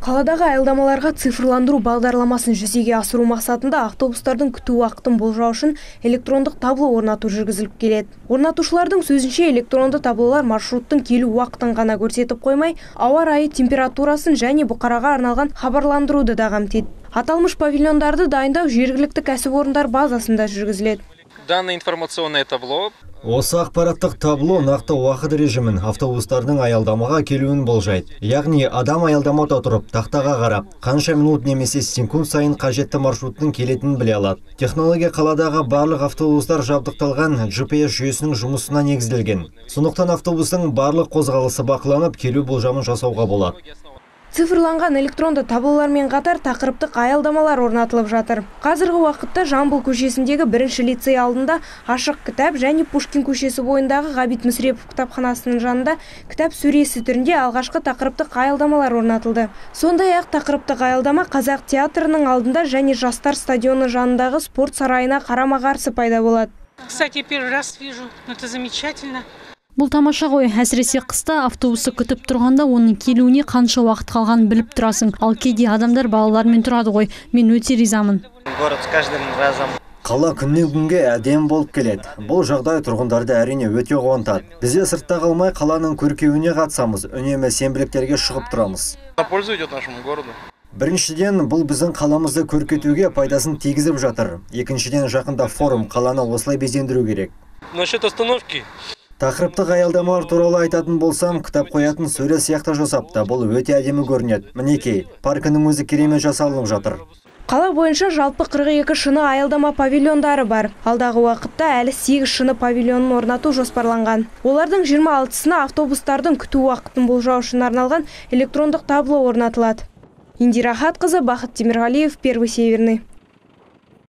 Қаладағы аялдамаларға цифрландыру бағдарламасын жүзеге асыру мақсатында автобустардың күту уақытын болжау үшін электрондық табло орнату жүргізіліп келеді. Орнатушылардың сөзінше, электронды таблолар маршруттың келу уақытын ғана көрсетіп қоймай, ауа райы температурасын және бұқараға арналған хабарландыруды да қамтиды. Аталмыш павильондарды дайындау жергілікті кәсіпорындар базасында жүргізіледі. Данное информационное табло. Осы ақпараттық табло нақты уақыт режимін, автобустардың аялдамаға келуін болжайды. Яғни адам аялдамада тұрып, тақтаға қарап, қанша минут немесе секунд сайын қажетті маршруттың келетінін біле алады. Технология қаладағы барлық автобустар жабдықталған GPS жүйесінің жұмысына негізделген. Сондықтан автобустың барлық қозғалысы бақыланып, келу болжамын жасауға болады. Цифрланған электронды таблолармен қатар тақырыптық аялдамалар орнатылып жатыр. Қазіргі уақытта Жамбыл көшесіндегі бірінші лицей алдында ашық кітап және Пушкин көшесі бойындағы Ғабит Мүсірепов кітапханасының жанында кітап сөресі түрінде алғашқы тақырыптық аялдамалар орнатылды. Сондай-ақ тақырыптық аялдама Қазақ театрының алдында және Жастар стадионы жанындағы спорт сарайына қарама-қарсы пайда болады. Кстати, первый раз вижу, но это замечательно. Бұл тамаша ғой, әсіресе қыста автобусты күтіп тұрғанда оның келуіне қанша уақыт қалғанын біліп тұрасың. Ал кейде адамдар балалармен тұрады ғой. Мен өте ризамын. Город с каждым разом. Қала күннен күнге әдемі болып келеді. Бұл жағдай тұрғындарды, әрине, өте қуантады. Біз де сыртта қалмай, қаланың көркеюіне қатысамыз. Үнемі сенбіліктерге шығып тұрамыз. На пользу идет нашему городу. Біріншіден, бұл біздің қаламызды көркейтуге пайдасын тигізіп жатыр. Екіншіден, жақында форум, қаланы осылай безендіру керек. Насчет остановки. Тақырыптық аялдамалар туралы айтатын болсам, кітап қоятын сөре сияқты жасапты. Бұл өте әдемі көрінеді. Мінекей, паркінің өзі керемет жасалынып жатыр. Қала бойынша жалпы 42 шыны аялдама павильондары бар. Алдағы уақытта әлі 8 шыны павильонын орнату жоспарланған. Олардың 26-сына автобустардың күту уақытын болжау үшін арналған электрондық табло орнатылады. Индира Хатқызы, Бақыт Темірғалиев, Первый Северный.